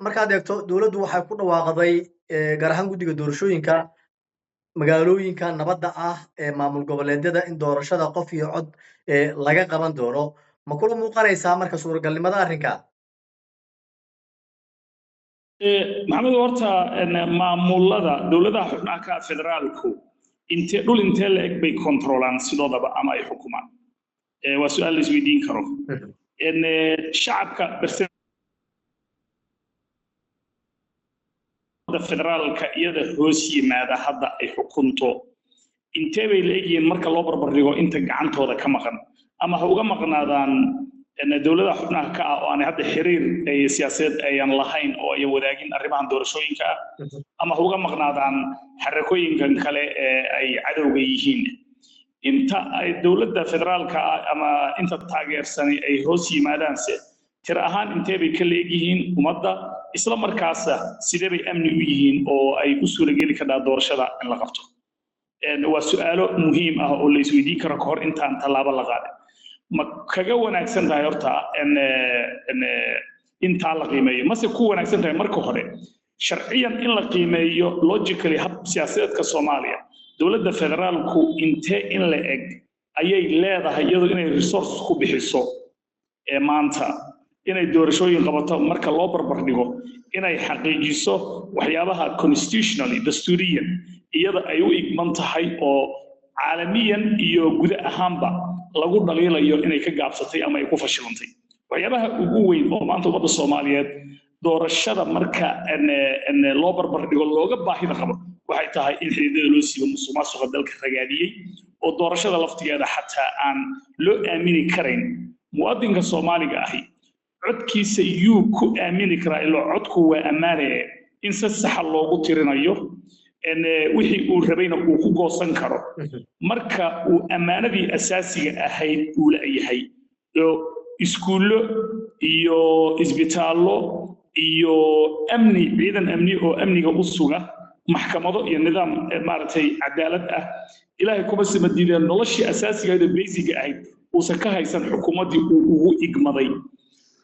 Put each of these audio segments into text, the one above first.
Markaad eegto, dowladdu waxay ku dhawaaqday, gaar ahaan guddiga doorashooyinka, magaalooyinka nabadda ah ee maamul goboleedyada in doorashada qof iyo cod laga qaban doono. Ma kula muuqanaysaa marka suuragalnimada arrinka? Maxamed, horta maamulada dowladaha xubnaha ka federaalku intee dhul intee la eg bay kontroolaan sidoodaba ama ay xukumaan? Waa su-aal la isweydiin karo. Shacabka federaalka iyada hoos yimaada hadda ay xukunto intee bay la egyihiin marka loo barbardhigo inta gacantooda ka maqan, ama ha uga maqnaadaan dowladaha xubnaha ka ah oo aanay hadda xiriir siyaasadeed ayan lahayn oo ayan wadaagin arrimahan doorashooyinka ah, ama ha uga maqnaadaan xarakooyinkan kale ee ay cadowga yihiin? Inta ay dowladda federaalka ah ama inta taageersanay ay hoos yimaadaanse tir ahaan intee bay ka leegyihiin ummadda? Isla markaasa sidee bay amni u yihiin oo ay u suurageli kadhaa doorashada in la qabto? Waa su-aalo muhiim ah oo la isweydiin karo kahor intaan tallaabo la qaadin. Ma kaga wanaagsan tahay horta intaa la qiimeeyo, mase ku wanaagsan tahay marka hore sharciyan in la qiimeeyo logically hab siyaasadeedka Soomaaliya, dowladda federaalku intee in la eg ayay leedahay iyadoo inay resource ku bixiso ee maanta inay doorashooyin qabato, marka loo barbar dhigo inay xaqiijiso waxyaabaha constitutionally, dastuuriyan iyada ay u igman tahay oo caalamiyan iyo guda ahaanba lagu dhaliilayo inay ka gaabsatay ama ay ku fashilantay? Waxyaabaha ugu weyn oo maanta ummadda Soomaaliyeed doorashada marka loo barbar dhigo looga baahida qabo waxay tahay in xididada loo siibo musuqmaasuqa dalka ragaadiyey, oo doorashada laftigeeda xataa aan loo aamini karayn. Muwaadinka Soomaaliga ahi codkiisa yuu ku aamini karaa? Ilaa codku waa ammaane in si saxa loogu tirinayo, wixii uu rabayna uu ku goosan karo, marka uu ammaanadii asaasiga ahayd uu la'yahay, oo iskuullo iyo isbitaallo iyo amni, ciidan amni oo amniga u suga, maxkamado iyo nidaam maaragtay cadaalad ah, Ilaahay kuma sima diideen, noloshii asaasiga ahayd oo basiga ahayd uusan ka haysan xukuumaddii uu ugu igmaday,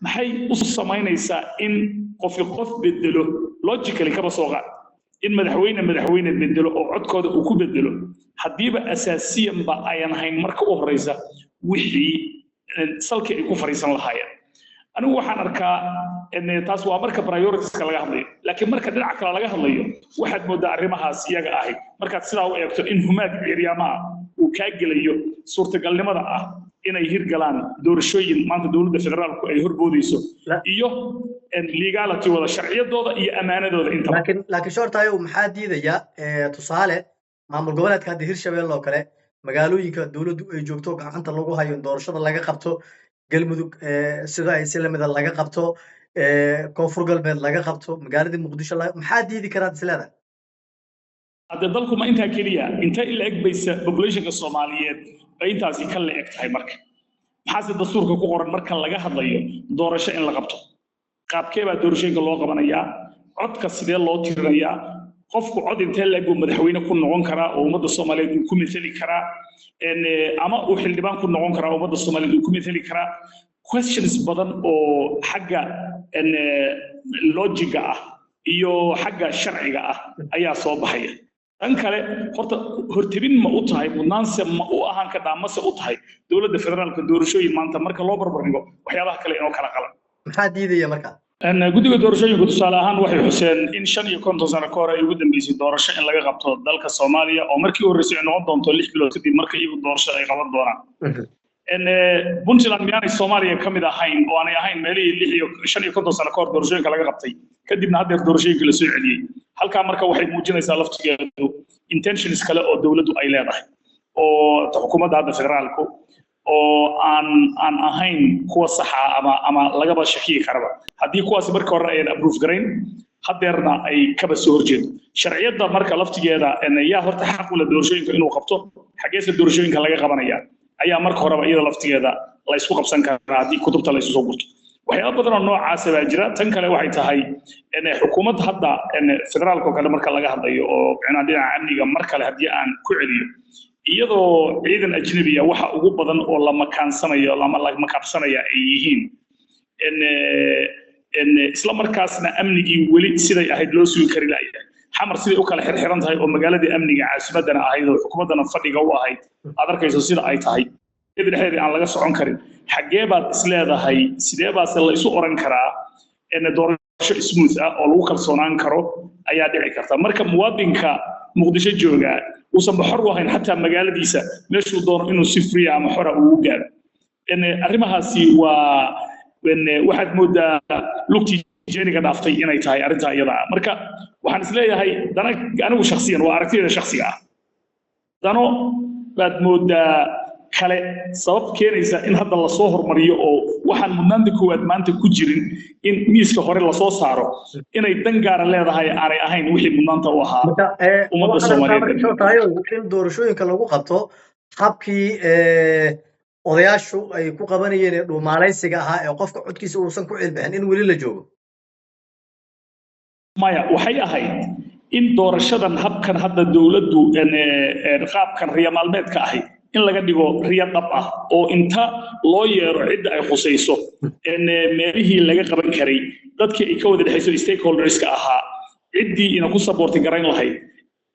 maxay u samaynaysaa in qofi qof bedelo? Logically kaba soo qaad in madaxweyne madaxweyne bedelo oo codkooda uu ku bedelo, haddiiba asaasiyanba ayan hayn marka u horeysa wixii salkii ay ku fariisan lahaayeen. Anigu waxaan arkaa taas waa marka prioritiska laga hadlayo, laakiin marka dhinaca kale laga hadlayo waxaad moodaa arrimahaas iyaga ahi markaad sidaa u eegto in humaag ciiryaama ah uu kaa gelayo suurtagalnimada ah inay hirgalaan doorashooyin maanta dowladda federaalku ay horboodayso iyo legality wada, sharciyadooda iyo ammaanadooda intaba. Laakiin shortayo, maxaa diidaya? Tusaale, maamul goboleedka hadda Hirshabelle oo kale, magaalooyinka dowladdu ay joogto gacanta lagu hayo in doorashada laga qabto, Galmudug sida ay si lamida laga qabto, Koonfur Galbeed laga qabto, magaaladii Muqdisho, maxaa diidi karaad is leedahay? Hadde dalku ma intaa keliya? Intee in la eg baysa populationka Soomaaliyeed ay intaasi ka la eg tahay? Marka maxaase dastuurka ku qoran marka laga hadlayo doorasho in la qabto? Qaabkee baa doorashooyinka loo qabanayaa? Codka sidee loo tirinayaa? Qofku cod intee la eg buu madaxweyne ku noqon karaa oo ummadda Soomaaliyeed uu ku metheli karaa, ama uu xildhibaan ku noqon karaa oo ummadda Soomaaliyeed uu ku metheli karaa? Questions badan oo xagga logiga ah iyo xagga sharciga ah ayaa soo baxaya. Tan kale, horta hortebin ma u tahay, mudnaanse ma u ahaan kadhaa, mase u tahay dowladda federaalka doorashooyin maanta marka loo barbar dhigo waxyaabaha kale inoo kala qalan? Maxaa diidaya marka? Guddiga doorashooyinku tusaale ahaan waxay xuseen in 55 sano ka hor ay ugu dambeysay doorasho in laga qabto dalka Soomaaliya, oo markii u horreysay ay noqon doonto 6 bilood kadib marka iyagu doorashada ay qaban doonaan. Puntland miyaanay Soomaaliya ka mid ahayn oo aanay ahayn meelihii 6 iyo 55 sano ka hor doorashooyinka laga qabtay, kadibna haddeer doorashooyinka la soo celiyey halkaa? Marka waxay muujinaysaa laftigeedu intentions kale oo dowladdu ay leedahay oo xukuumadda hadda federaalku oo aan ahayn kuwa saxa ama lagaba shakiyi karaba, haddii kuwaasi marka hore ayan approve garayn, haddeerna ay kaba soo horjeedo sharciyadda. Marka laftigeeda yaa horta xaq u leh doorashooyinka inuu qabto, xaggeese doorashooyinka laga qabanaya ayaa marka horeba iyada laftigeeda la isku qabsan karaa haddii kutubta la isu soo gurto. Waxyaaba badan oo noocaasa baa jira. Tan kale waxay tahay xukuumad hadda federaalka oo kale marka laga hadlayo oo micnaha dhinaca amniga mar kale haddii aan ku celiyo, iyadoo ciidan ajnabiya waxa ugu badan oo la makaansanayo ama la makaabsanaya ay yihiin. Isla markaasna amnigii weli siday ahayd loo sugi kari la'yahay. Xamar siday u kala xirxiran tahay oo magaaladii amniga caasimadana ahayd oo xukuumaddana fadhiga u ahayd, aad arkayso sida ay tahay, dhexdeedii aan laga socon karin. Xaggee baad isleedahay, sidee baase la isu oran karaa doorasho smooth ah oo lagu kalsoonaan karo ayaa dhici karta, marka muwaadinka Muqdisho joogaa uusan ba xor u ahayn xataa magaaladiisa meeshuu doono inuu si free ama xora uu gaaro? Arrimahaasi waa waxaad moodaa lugtii jeeniga dhaaftay inay tahay arrintaa iyada ah. Marka waxaan isleeyahay dana, anigu shakhsiyan waa aragtiyada shakhsiga ah, dano baad moodaa kale sabab keenaysa in hadda lasoo hormariyo oo waxaan mudnaanta koowaad maanta ku jirin in miiska hore lasoo saaro, inay dan gaara leedahay, aanay ahayn wixii mudnaanta u ahaa ummadda Soomaaliyeed. In doorashooyinka lagu qabto habkii odayaashu ay ku qabanayeen ee dhuumaalaysiga ahaa ee qofka codkiisa uusan ku cilbixin in weli la joogo? Maya, waxay ahayd in doorashadan habkan hadda dowladdu qaabkan riya maalmeedka ahi in laga dhigo riya dhab ah, oo inta loo yeero cidda ay khusayso, meelihii laga qaban karay, dadkii ay ka wada dhexayso, stakeholderska ahaa, ciddii ina ku supporti garayn lahayd,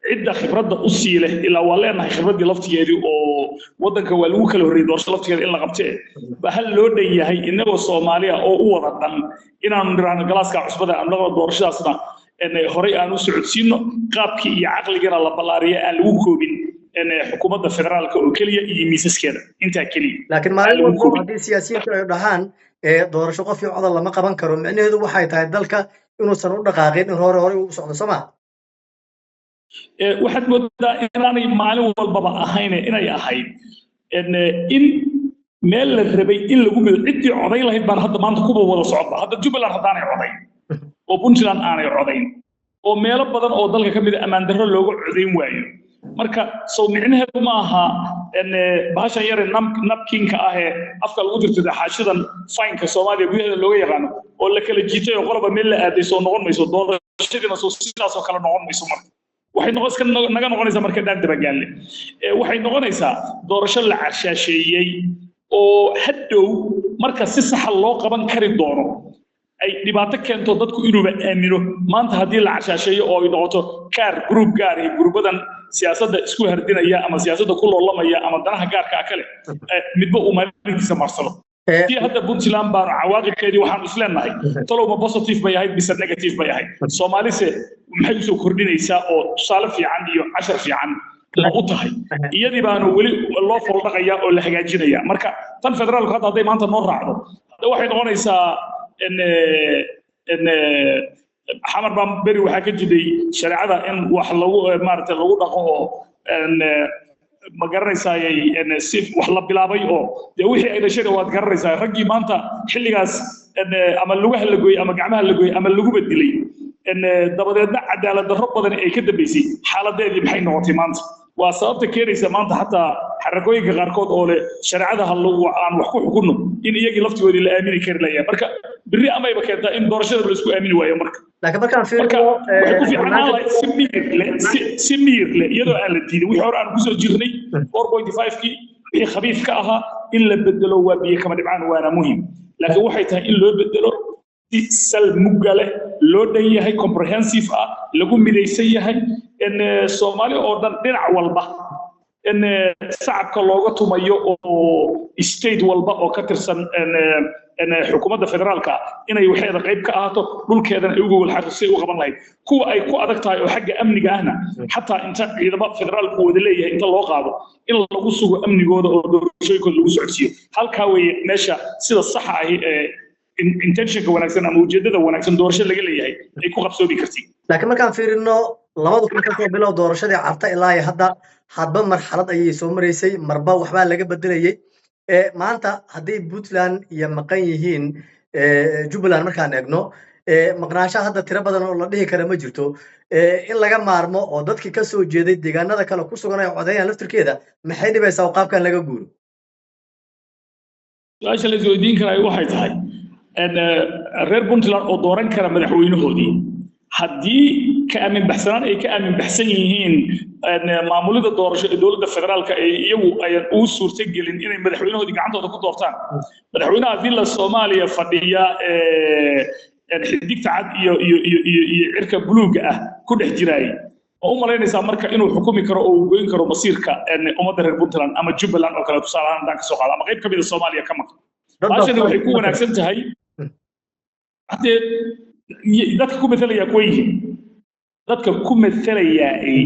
cidda khibradda u sii leh. Ilaa waa leenahay khibraddii laftigeedii oo waddanka waa lagu kala horreeyey doorasho laftigeeda in la qabtee. Ba hal loo dhan yahay innagoo Soomaaliya oo u wada dhan inaanu niraahno galaaska cusbada aan laqaba doorashadaasna horey aan u socodsiino, qaabkii iyo caqligana la ballaariya, aan lagu koobin xukuumadda federaalka oo keliya iyo miisaskeeda intaa keliya. Laakiin maalin walbo haddii siyaasiyiintu ay dhahaan doorasho qof iyo codol lama qaban karo, micnaheedu waxay tahay dalka inuusan u dhaqaaqin in hore hore u socdo, soo maa? Waxaad moodaa inaanay maalin walbaba ahayn, inay ahayd in meel la rabay in lagu mido ciddii codayn lahayd baan hadda maanta kuba wada socodba. Hadda Jubbaland haddaanay codayn oo Puntland aanay codayn oo meelo badan oo dalka ka mid a ammaan darro looga codayn waayo, marka sow micnaheedu ma aha bahashan yare napkinka ah ee afka lagu tirtiro, xaashidan faynka Soomaaliya gudaheeda looga yaqaano oo la kala jiitay oo qoloba meel la aaday, soo noqon mayso doorashadiina? Soo sidaasoo kale noqon mayso. Marka waxay noqon iska naga noqonaysaa marka dhaan dabagaalle, waxay noqonaysaa doorasho la carshaasheeyey oo hadhow marka si saxa loo qaban kari doono ay dhibaato keento dadku inuuba aamino. Maanta haddii la cashaasheeyo oo ay noqoto kaar group gaar iyo gruubadan siyaasadda isku hardinaya ama siyaasadda ku loolamaya ama danaha gaarka ah kale, midba uu maalintiisa marsado. Tii hadda Puntland baanu cawaaqibkeedii waxaanu isleenahay tolowma positive bay ahayd mise negative bay ahayd? Soomaalise maxay usoo kordhinaysaa oo tusaale fiican iyo cashar fiican ma u tahay? Iyadii baanu weli loo foldhaqaya oo la hagaajinaya. Marka tan federaalku hadda hadday maanta noo raacdo, hadda waxay noqonaysaa Xamar baan beri waxaa ka jiray shareecada in wax lagu maaragtay lagu dhaqo oo ma garanaysayay si wax la bilaabay oo dee wixii ay dhashayna waad garanaysaa, raggii maanta xilligaas ama lugaha la gooyey ama gacmaha la gooyey ama laguba dilay, dabadeedna cadaalad darro badan ay ka dambeysay. Xaaladeedii maxay noqotay maanta? Waa sababta keenaysa maanta xataa xarakooyinka qaarkood oo leh shareecada ha lagu aan wax ku xukunno in iyagii laftigoodii la aamini kari layaa. Marka berri amayba keentaa in doorashada la isku aamini waayo. Marka laakiin markaan marka fiiriyo waxay ku fiicnaan lahayd si miyir leh, si miyir leh, iyadoo aan la diidin wixii hore aan kusoo jirnay 4.5kii wixii khabiif ka ahaa in la bedelo waa biyo kama dhibcaan, waana muhim. Laakiin waxay tahay in loo bedelo si sal mugga leh, loo dhan yahay, comprehensive ah, lagu midaysan yahay in Soomaali oo dhan dhinac walba in shacabka looga tumayo oo state walba oo ka tirsan in xukuumadda federaalka inay waxeeda qayb ka ahaato, dhulkeedana ay uga walxato si ay u qaban lahayd. Kuwa ay ku adag tahay oo xagga amniga ahna, xataa inta ciidamo federaalku wada leeyahay inta loo qaado in lagu sugo amnigooda oo doorashooyinkooda lagu socodsiiyo. Halkaa weeye meesha sida saxa ahi ee intentionka wanaagsan ama ujeedada wanaagsan doorasho laga leeyahay ay ku qabsoomi kartid. Laakiin markaan fiirino 2000 kasoo bilow doorashadii Carta ilaa iyo hadda, hadba marxalad ayay soo maraysay, marba waxbaa laga bedelayay. Maanta hadday Puntland iyo maqan yihiin Jubbaland, markaan eegno maqnaanshaha hadda tiro badan oo la dhihi kara ma jirto in laga maarmo oo dadkii ka soo jeeday deegaanada kale ku sugan ay codeeyaan laftirkeeda, maxay dhibaysaa oo qaabkan laga guuro? Su-aasha la isweydiin karaa waxay tahay reer Puntland oo dooran kara madaxweynahoodii, haddii ka aamin baxsanaan ay ka aamin baxsan yihiin maamulida doorasho ee dowladda federaalka ay iyagu ayan ugu suurtagelin inay madaxweynahoodii gacantooda ku doortaan, madaxweynaha Villa Soomaaliya fadhiya. Xidigta cad iyo cirka buluuga ah ku dhex jiraayay oo u malaynaysaa marka inuu xukumi karo oo uu goyn karo masiirka ummadda reer Puntland ama Jubbaland oo kale, tusaale ahaan haddaan kasoo qaado, ama qayb ka mid a Soomaaliya ka maqan. Baashani waxay ku wanaagsan tahay haddee dadka ku metelayaa kuwa yihiin, dadka ku metelayaa ay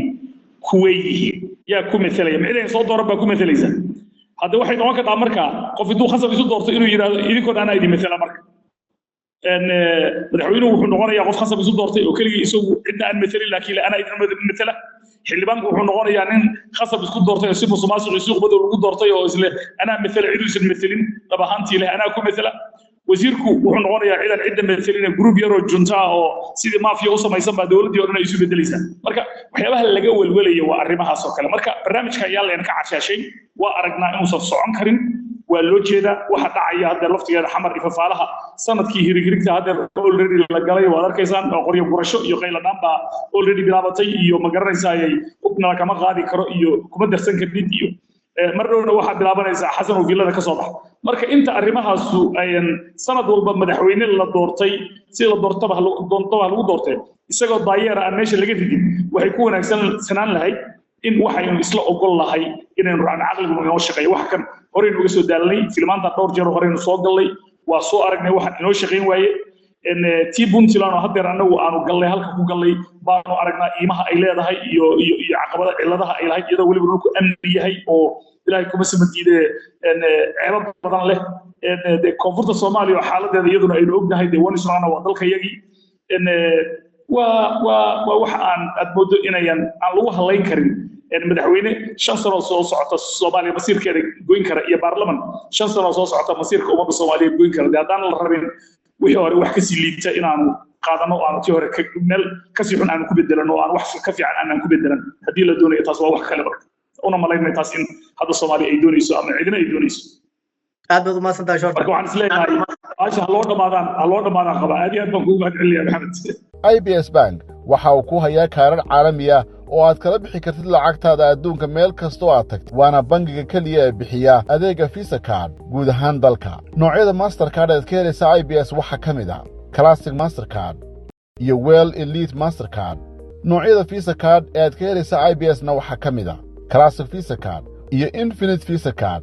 kuwa yihiin, yaa ku metelaya? Micidayn soo dooran baa ku metelaysa. Hadde waxay noqon kartaa marka qof intuu khasab isu doorto inuu yidhaahdo idinkoon anaa idin metela. Marka madaxweynuhu wuxuu noqonayaa qof khasab isu doortay oo keligii isagu cidna aan metelin, laakiin anaa idin metela. Xildhibaanku wuxuu noqonayaa nin khasab isku doortay oo si musuqmaasuq iyo suuq madow lagu doortay oo isle anaa metela, ciduusan metelin dhab ahaantii leh anaa ku metela. Wasiirku wuxuu noqonayaa ciidan cidda metelin, group yaroo junta ah oo sidii maafiya u samaysan baa dowladdii oo dhan ay isu bedelaysaa. Marka waxyaabaha laga welwelaya waa arrimahaas oo kale. Marka barnaamijka ayaa leen ka cashaashay, waa aragnaa inuusan socon karin, waa loo jeedaa waxa dhacaya hadda laftigeeda. Xamar iyo fafaalaha sanadkii hirigirigta hadda already la galay waad arkaysaan oo qoryo gurasho iyo qayladhaan baa already bilaabatay iyo ma garanaysaayay hubna kama qaadi karo iyo kuma darsan kartid iyo mar dhowna waxaa bilaabanaysaa Xasan oo villada ka soo baxa. Marka inta arrimahaasu ayan sanad walba madaxweyne la doortay si la doortaba doontaba lagu doortay isagoo daayeera aan meesha laga ridin, waxay ku wanaagsan sanaan lahayd in waxaynu isla ogol lahay inaynu raacno, caqligu inoo shaqeeyo. Wax kan horeynu uga soo daalanay, filmaanta dhowr jeer horeynu soo gallay, waa soo aragnay waxaan inoo shaqayn waaye. Tii Puntland oo haddeer annagu aanu gallay halka ku gallay baanu aragnaa iimaha ay leedahay iyo caqabada cilladaha ay lahayd, iyadoo weliba dhulku amni yahay oo Ilaahay kuma samadiide ceebo badan leh. Dee koonfurta Soomaaliya oo xaaladeeda iyaduna aynu ognahay, dee wanisrana waa dalka yagii, waa wax aan aad moodo inayan aan lagu halayn karin madaxweyne 5 sano soo socota Soomaaliya masiirkeeda goyn kara iyo baarlaman 5 sano soo socota masiirka ummadda Soomaaliyeed goyn kara. Dee haddaan la rabin wixii hore wax kasii liita inaanu qaadano oo aanu tii hore meel kasii xun aanu ku bedelano oo aan wax ka fiican aanan ku bedelan haddii la doonayo, taas waa wax kale. Marka una malaynay taas in hadda Soomaaliya ay doonayso ama cidina ay doonayso. Aad baad umahadsantahay, Shorta. Marka waxaan isleeyahay baasha ha loo dhamaadaan qaba. Aad iyo aad baan kugu mahad celinaya, Maxamed. IBS Bank waxa uu ku hayaa kaarar caalami ah oo aad kala bixi kartid lacagtaada adduunka meel kastoo aad tagto. Waana bangiga keliya ee bixiya adeegga Visa Card guud ahaan dalka. Noocyada Mastercard ead ka helaysa IBS waxaa ka mid ah Classic Mastercard iyo World Elite Mastercard. Noocyada Visa Card ee aad ka helaysa IBS na waxaa ka mid ah Classic Visa Card iyo Infinite Visa Card.